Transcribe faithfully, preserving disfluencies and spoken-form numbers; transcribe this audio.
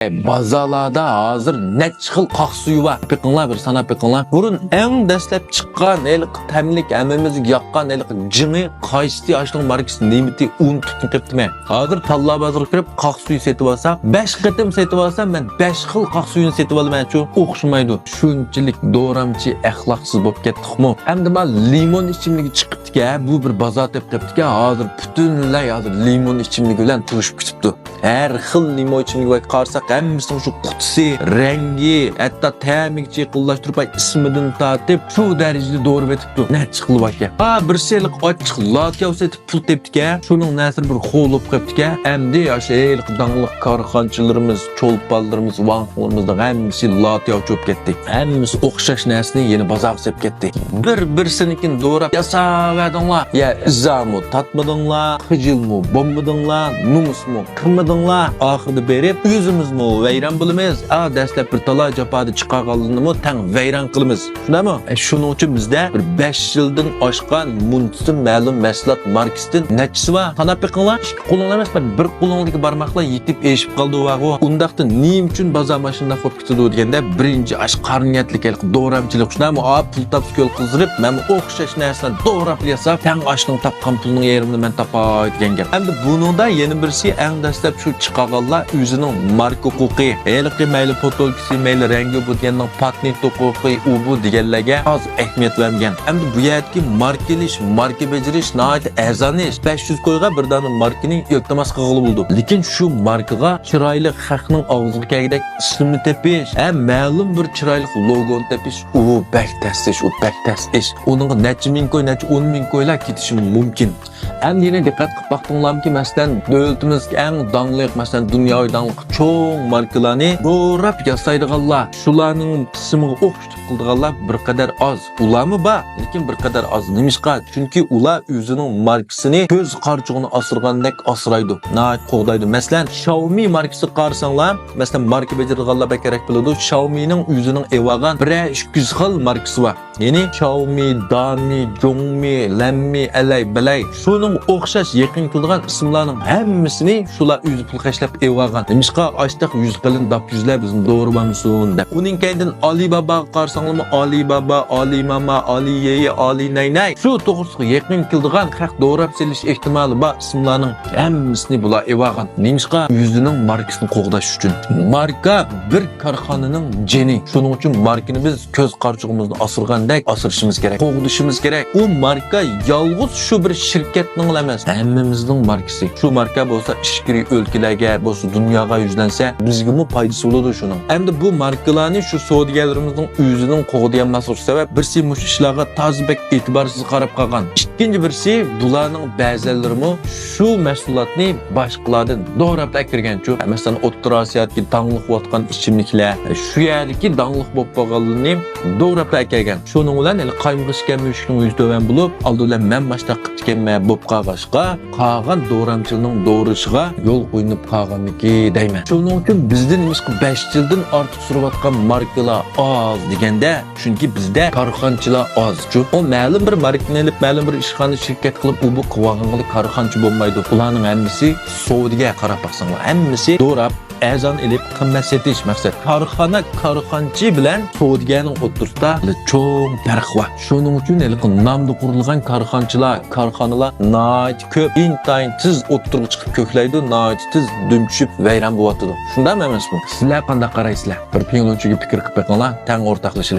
بازارلاردا ھازىر نەچچە خىل قاق سۈيى بار. بېقىڭلار، بىر ساناپ بېقىڭلار. بۇرۇن ئەڭ دەسلەپ چىققان ھېلىقى تەملىك، ھەممىمىزگە ياققان ھېلىقى جىڭى قايسى ئاشنىڭ ماركىسى نېمىتى ئۇنتۇپمۇ قېپتىمەن. ھازىر تاللا بازىرىغا كىرىپ قاق سۈيى سېتىۋالساق، بەش قېتىم سېتىۋالسام، مەن بەش خىل قاق سۈيىنى سېتىۋالىمەنچۇ؟ ئوخشىمايدۇ. شۇنچىلىك دورامچى، ئەخلاقسىز بولۇپ كەتتۇقمۇ؟ ئەمدى مانا لىمون ئىچىملىكى چىقىپتىكەن، بۇ بىر بازار تېپىپ قېپتىكەن، ھازىر پۈتۈنلەي ھازىر لىمون ئىچىملىكى بىلەن توشۇپ كېتىپتۇ. ھەر خىل لىمون ئىچىملىكىگە قارىساق، ھەممىسىنىڭ شۇ قۇتىسى، رەڭگى، ھەتتا تەمىگىچە يېقىنلاشتۇرۇپ، ئاي، ئىسمىدىن تارتىپ شۇ دەرىجىدە دورا ئېتىپتۇ. نەچچە خىل باركەن. ھا، بىرسى ھېلىقى ئاچچىق لاتياۋ سېتىپ پۇل تېپىپتىكەن، شۇنىڭ نەسىرى بىر خو بولۇپ قېپتىكەن. ئەمدى ئاشۇ ھېلىقى داڭلىق كارخانىچىلىرىمىز، چولپانلىرىمىز، ۋاڭخۇڭلىرىمىزنىڭ ھەممىسى لاتياۋچى بولۇپ كەتتى. ھەممىسى ئوخشاش نەرسىنى يەنە بازارغا سېلىپ كەتتى. بىر-بىرسىنىڭكىنى دوراپ ياساۋەردىڭلار. يا ئىزامۇ تارتمىدىڭلار، خىجىلمۇ بولمىدىڭلار، نومۇسمۇ قىلمىدىڭلار. ئاخىرىدا بېرىپ ئۆزىمىزمۇ ۋەيران بولىمىز. ئا، دەسلەپ بىر تالاي جاپادا چىقارغانلىرىنىمۇ تەڭ ۋەيران قىلىمىز. شۇنداقمۇ؟ ئە، شۇنىڭ ئۈچۈن بىزدە بىر بەش يىلدىن ئاشقان مۇنتىزىم مەلۇم مەھسۇلات ماركىسىدىن نەچچىسى بار؟ ساناپ بېقىڭلار. ئىككى قولۇڭلار ئەمەس، بىر قولۇڭدىكى بارماقلار يېتىپ ئېشىپ قالىدۇ بارغۇ. ئۇنداقتا نېمە ئۈچۈن بازار ماشۇنداق بولۇپ كېتىدۇ دېگەندە، بىرىنچى ئاشۇ قارا نىيەتلىك ھېلىقى دورامچىلىق، شۇنداقمۇ؟ ئا، پۇل تاپسا كۆل قىزىرىپ، مەنمۇ ئوخشاش نەرسىلەرنى دوراپ ياساپ، تەڭ ئاشنىڭ تاپقان پۇلىنىڭ يېرىمىنى مەن تاپاي دېگەن گەپ. ئەمدى بۇنىڭدا يەنە بىرسى، ئەڭ دەسلەپ شۇ چىقارغانلار ئۆزىنىڭ ماركا ھوقۇقى، ھېلىقى مەيلى پوتولكىسى، مەيلى رەڭگى، بۇ دېگەننىڭ پاتېنت ھوقۇقى، ئۇ بۇ دېگەنلەرگە ئاز ئەھمىيەت بەرمىگەن. ئەمدى بۇ يەردىكى ماركا ئېلىش، ماركا بېجىرىش ناھايىتى ئەرزان ئىش. بەش يۈز كويغا بىر دانە ماركىنى ئىلتىماس قىلغىلى بولىدۇ. لېكىن شۇ ماركىغا چىرايلىق، خەقنىڭ ئاغزىغا كەلگۈدەك ئىسىمنى تېپىش، ھەم مەلۇم بىر چىرايلىق لوگونى تېپىش، ئۇ بەك تەس ئىش، ئۇ بەك تەس ئىش. ئۇنىڭغا نەچچە مىڭ كوي، نەچچە ئون مىڭ كويلار كېتىشى مۇمكىن. ئەمدى يەنە دىققەت قىلىپ باقتىڭلارمىكى، مەسىلەن، دۆلىتىمىزدىكى ئەڭ داڭلىق، مەسىلەن، دۇنياۋى داڭلىق چوڭ ماركىلارنى دوراپ ياسايدىغانلار، شۇلارنىڭ قىسمىغا ئوخشىتىپ قىلىدىغانلار بىر قەدەر ئاز. ئۇلارمۇ بار، لېكىن بىر قەدەر ئاز. نېمىشقا؟ چۈنكى ئۇلار ئۆزىنىڭ ماركىسىنى كۆز قارىچۇقىنى ئاسرىغاندەك ئاسرايدۇ، ناھايىتى قوغدايدۇ. مەسىلەن، شاۋمى ماركىسىغا قارىساڭلار، مەسىلەن، ماركا بېجىرىدىغانلار بەك كېرەك بىلىدۇ، شاۋمىنىڭ ئۆزىنىڭ ئېلىۋالغان بىرەر ئىككى يۈز خىل ماركىسى بار. يەنى شاۋمى، دامى، جوڭمى، لەنمى، ئەلەي، بەلەي، شۇنىڭغا ئوخشاش يېقىن كېلىدىغان ئىسىملارنىڭ ھەممىسىنى شۇلار ئۆزى پۇل خەجلەپ ئېلىۋالغان. نېمىشقا؟ ئاشتاق يۈز قېلىن داپ يۈزلەر بىزنى دورىۋالمىسۇن دەپ. ئۇنىڭ كەينىدىن ئالىباباغا قارىساڭلارمۇ، ئالىبابا، ئالىماما، ئالىيېيى، ئالىنەينەي، شۇ توغرىسىغا يېقىن كېلىدىغان خەق دوراپ سېلىش ئېھتىمالى بار ئىسىملارنىڭ ھەممىسىنى بۇلار ئېلىۋالغان. نېمىشقا؟ ئۆزىنىڭ ماركىسىنى قوغداش ئۈچۈن. ماركا بىر كارخانىنىڭ جېنى. شۇنىڭ ئۈچۈن ماركىنى بىز كۆز قارىچۇقىمىزنى ئاسرىغاندەك ئاسرىشىمىز كېرەك، قوغدىشىمىز كېرەك. ئۇ ماركا يالغۇز شۇ بىر شىركەتنىڭلا ئەمەس، ھەممىمىزنىڭ ماركىسى. شۇ ماركا بولسا ئىچكىرى ئۆلكىلەرگە بولسا، دۇنياغا يۈزلەنسە، بىزگىمۇ پايدىسى بولىدۇ شۇنىڭ. ئەمدى بۇ ماركىلارنى شۇ سودىگەرلىرىمىزنىڭ ئۆزىنىڭ قوغدىيالماسلىقى سەۋەب، بىرسى مۇشۇ ئىشلارغا تازا بەك ئېتىبارسىز قاراپ قالغان. ئىككىنچى بىرسى، بۇلارنىڭ بەزەنلىرىمۇ شۇ مەھسۇلاتنى باشقىلاردىن دوراپ ئەكىرگەنچۇ. مەسىلەن، ئوتتۇرا ئاسىيادىكى داڭلىق بولۇۋاتقان ئىچىملىكلەر، شۇ يەردىكى داڭلىق بولۇپ قالغانلىرىنى دوراپ ئەكەلگەن. شۇنىڭ بىلەن ھېلى قايمىقى ئىچكەن مۈشۈكنىڭ يۈزى تۆۋەن بولۇپ، ئالدى بىلەن مەن باشتا قىپتىكەنمەن بولۇپ قالغاچقا، قالغان دورامچىلارنىڭ دورىشىغا يول قويۇلۇپ قالغانمىكى دەيمەن. شۇنىڭ ئۈچۈن بىزدە نېمىشقا بەش يىلدىن ئارتۇق سۈرۈۋاتقان ماركىلار ئاز دېگەندە، چۈنكى بىزدە كارخانىچىلار ئازچۇ. ئۇ مەلۇم بىر ماركىنى ئېلىپ، مەلۇم بىر ئىشخانا، شىركەت قىلىپ، ئۇ بۇ قىلىۋالغانغىلا كارخانىچى بولمايدۇ. ئۇلارنىڭ ھەممىسى سودىگەر، قاراپ باقساڭلار، ھەممىسى دوراپ، ئەرزان ئېلىپ، قىممەت سېتىش مەقسەت. كارخانا، كارخانىچى بىلەن سودىگەرنىڭ ئوتتۇرىسىدا چوڭ پەرق بار. شۇنىڭ ئۈچۈن ھېلىقى نامدا قۇرۇلغان كارخانىچىلار، كارخانىلار ناھايىتى كۆپ، ئىنتايىن تېز ئوتتۇرىغا چىقىپ كۆكلەيدۇ، ناھايىتى تېز دۈم چۈشۈپ ۋەيران بولۇۋاتىدۇ. شۇنداقمۇ ئەمەسمۇ؟ سىلەر قانداق قارايسىلەر؟ بىر پىڭلۇنچۈگە پىكىر قىلىپ بېقىڭلار، تەڭ ئورتاقلىشىلى.